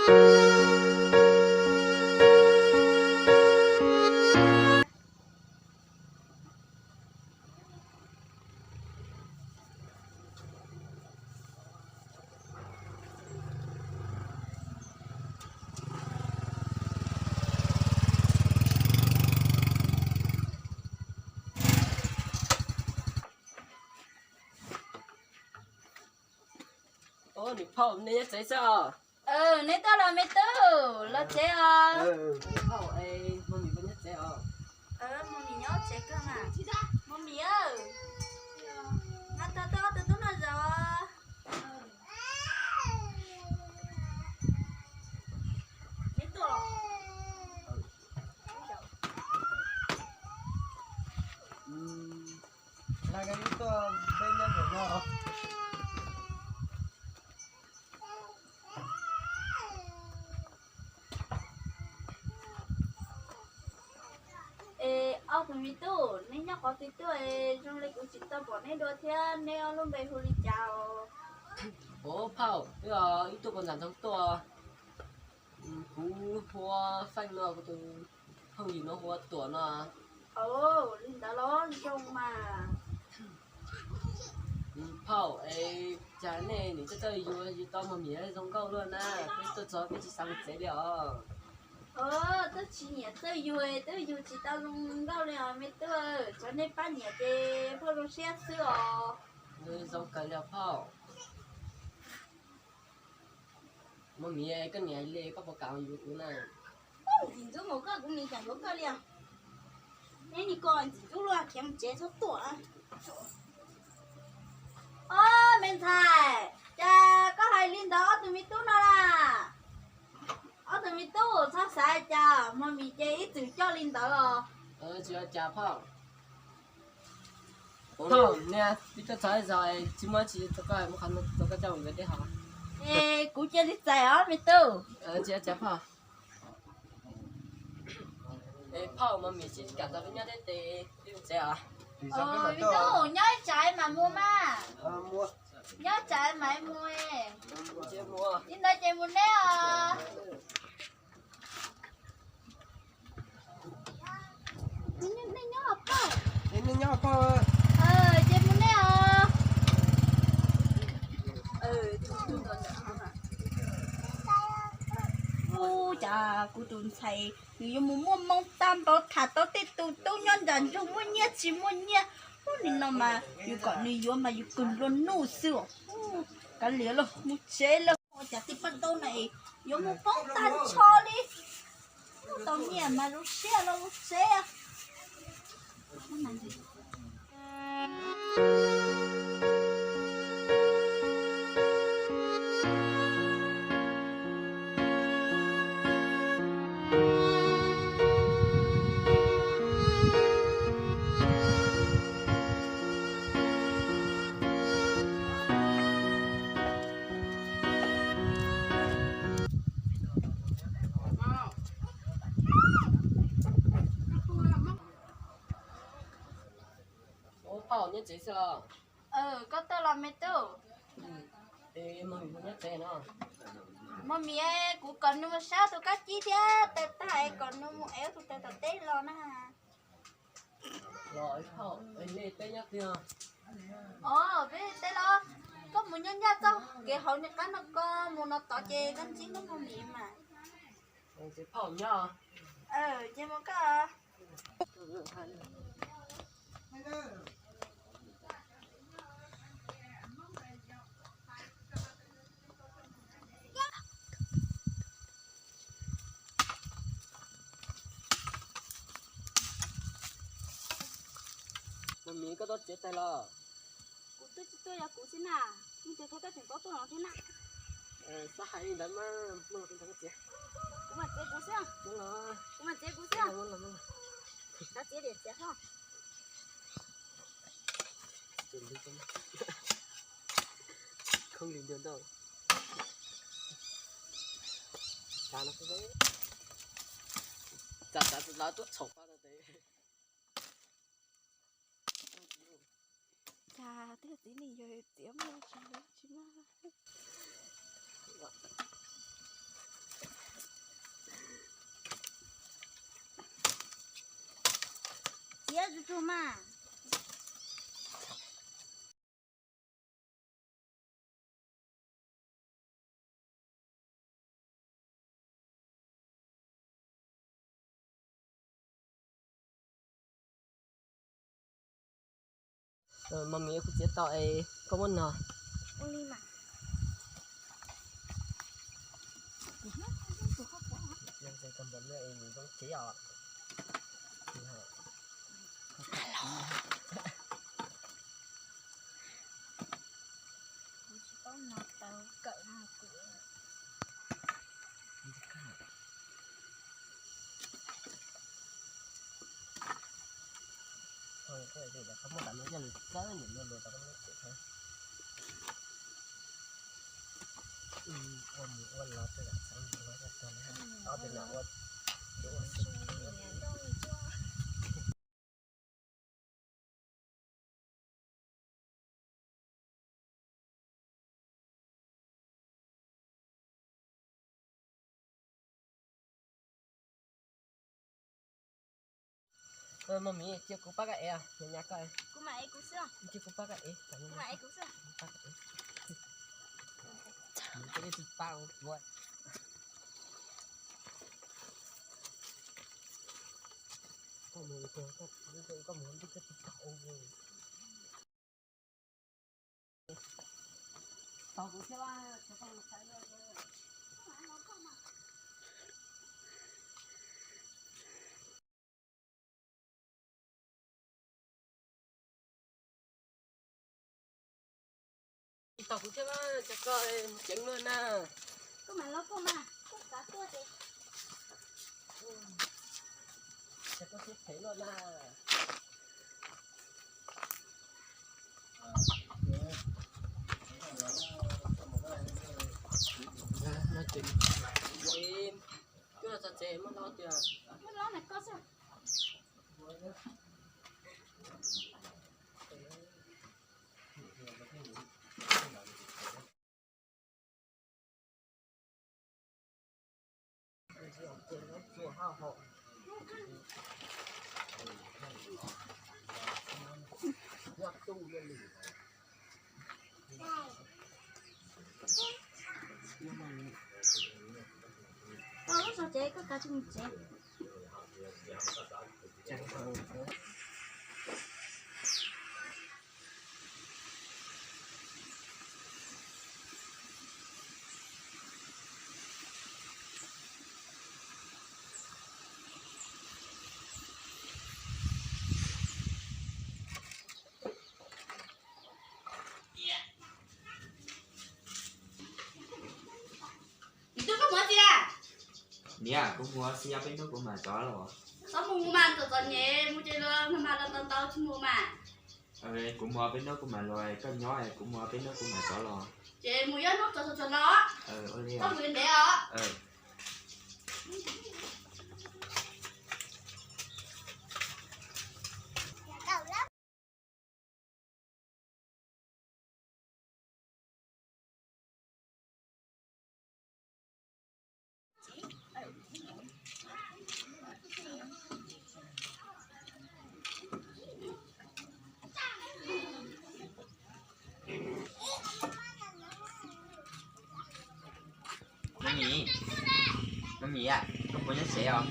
Niam phauj, nej nyob tsev xwb os? Neb tuaj los me tub, los tsev os. Phauj, Mos Mis puas nyob tsev os? Mos Mis nyob tsev kawg mas. Mos Mis, mas tag tau ob tug tub no zaum. Neb tuaj los? Lag, neb tuaj peb nyob ntawm no. Es ob tug me tub, neb nyob qhov twg tuaj es zoo li kuv tsis tau pom neb dua thiab, neb ob lub npe hu li cas os? Ua phauj, wb ib tug puas ntxam ntsoov tuaj. Kuv hu ua Feej no, kuv tus phooj ywg no hu ua Tuam no. Li ntawd los zoo mas. Phauj, es cas nej nim txawj txawj yuav yuav tau Mos Mis zoo nkauj luaj na, peb tuaj txog peb tsis xav mus tsev li os. Twb tsis nyiam txawj yuag, twb yuav tsis tau zoo nkauj li os me tub, tsuav nej pab nyiam ces pheej zoo siab xwb os. Zoo kawg li os phauj. Mos Mis, koj niam li koj puas kam yuav kuv na? Ntxim ntxub nkaus koj, kuv nim kam yuav koj li os. Neb nim ko ntxim ntxub luaj, khiav mus tsev txhob tuaj. Ob me ntxhais, cas koj hais li ntawd ob tug me tub no na? Ob tug me tub, txhob xav cas Mos Mis ces ib txwm coj li ntawd os. Tsis ua cas phauj. Phauj, niam, twb coj txog zog, tsis muaj tsis rau koj mus qhov no, rau koj coj mus yuav dej haus. Es kuv cia li txais os me tub. Tsis ua cas phauj. Es phauj, Mos Mis tsis kam nrog peb nyob thiab ces peb mus tsev os. Me tub, nyob ib tsam mam mus mas. Nyob ib tsam mam mus. Li ntawd ces mus neb os. Nej nyob phauj. Ces mus neb os. Ub, cas kuv tus ntxhais nws yuav mus muaj moo tag npaum tham tau tej tus tub nyob nram nroog muaj nyiaj tsis muaj nyiaj. Ub, nim no mas yus kom nws yuav mas yus kawg nplua nuj xwb os. Kav liam lauj, mus tsev lauj. Ua cas tij Paj Tau na, yuav mus poob tag nrho li. Muaj tau nyiaj mas zoo siab los mus tsev. Ua phauj, nyob tsev xwb los? Koj tuaj los me tub? Mos Mis nyob tsev no. Mos Mis, kuv kom nws mus saib tus kab cib thiab taws tag es kom nws mus ev tus taws tom teb los na. Los phauj, nej peb nyob twg? Os, peb teb los. Koj mus nyob ncaj txoj kev hauv niag qab no, koj mus no tod ces koj ntsib lub Mos Mis mas. Phauj nyob. Ces mus koj. Mos Mis, koj tuaj tsev tag los? Kuv twb tsis tuaj, yog kuv xwb na. Yeej tias koj tseem paub tuaj no thiab na. Xav hais li ntawd mas muaj los kuv ntag koj txiv. Kuv mam txiav kuv xwb. Kuv mam txiav kuv xwb. Kav txiav diam txiav hlo. Khoob li ntua ntau. Txav txav txav tuaj txhaum pa no tes. Cas twb txiv neej yog txiav muaj tsis muaj tsis muaj. Tuaj mas. Mos mis, kuv txiav tau es koj muab no. Kuv tsis paub no tau kawm no kuv. Mos mis, cia kuv pab koj ev, nyab koj. Kuv mam ev kuv xwb. Cia kuv pab koj ev, kuv mam ev kuv xwb. Koj mus, koj mus, koj mus. Tsis tau kuv thiab, ces koj mus ceev luaj na. Koj mam los koj mas, koj xav tuaj ces. Ces koj thiab phem luaj na. Coj los txog tsev muab lob tiag. Muab lob na koj xwb. Tau lub tsev, koj kav tsij mus tsev. Twb koj muab txiv a? Niam, kuv mus ua si, peb hnub kuv mam rov los. Txhob mus mas, txom txom nyem mus ces los mag mag los ntau ntau tsis mus mas. Kuv mus peb hnub kuv mam los, koj nyob, kuv mus peb hnub kuv mam rov los. Ces mus ib hnub tso tso los. Koj mus ntev os. Mami, mami, koj puas nyob tsev os?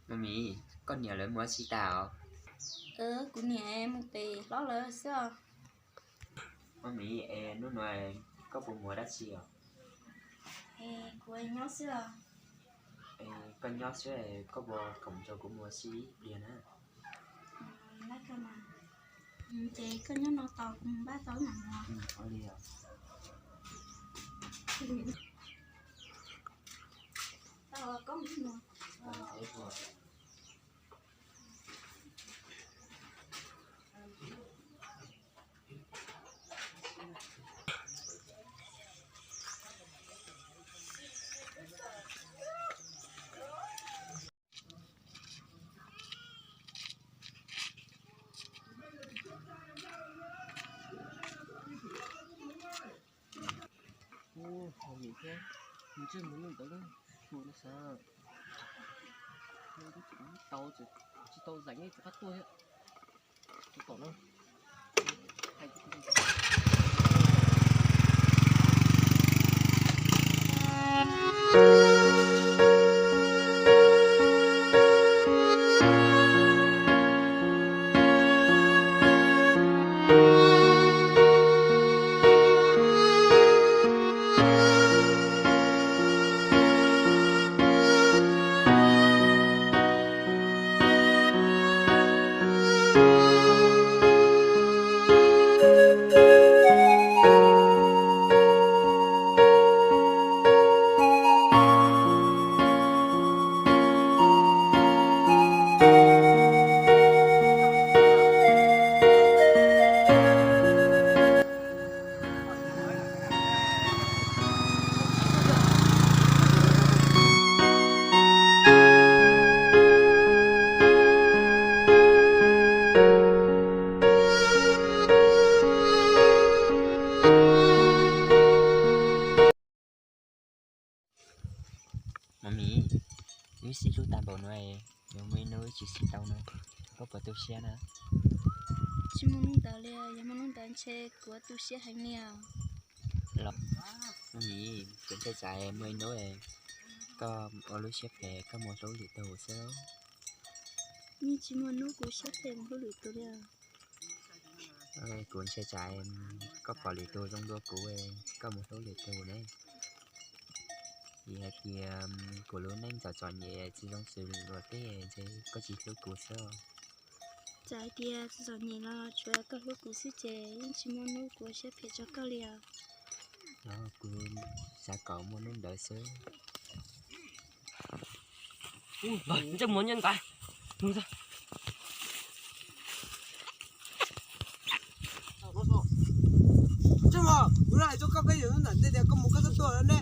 Mami, koj niam lawv mus ua si tas os? Kuv niam mus pem hlob lawv xwb os. Mami, es hnub no koj puas mus ua dab tsi os? Kuv nyob xwb os. Koj nyob xwb, koj puas koom nrog kuv mus ua si ib pliag na? Ces koj nyob no tos kuv npaj tau mam mus. Ntsej muag ntawd xyuas no xav, tsis tau zeem, tsis qab tuaj thiab. Tus tom no. Mami, wb sib hlub tag npaum no, yog muaj ib hnub wb tsis sib tau no, koj puas tu siab na? Tsis muaj hnub ntawd li, yog muaj hnub ntawd ntshe kuv tu siab heev li os. Los, Mami, kuv ntshai tsam muaj ib hnub koj ua lub siab phem koj mus hlub lwm tus xwb. Yeej tsis muaj hnub kuv siab phem mus hlub lwm tus li os. Kuv ntshai tsam koj pom lwm tus zoo dua kuv, koj mus hlub lwm tus ne. Vim hais tias kuv lub neej txom txom nyem tsis zoo xws luag tej, ntshe koj tsis hlub kuv xwb. Txawm hais tias txom txom nyem los tsuav koj hlub kuv xwb ces yeej tsis muaj hnub kuv ua siab phem rau koj li os. Kuv xav kom muaj hnub ntawd xwb. Ntsej muag nyob ntawd. Ntsej muag, kuv hais rau koj peb yawm hnub ntawd tias koj mus koj txhob tuaj ne.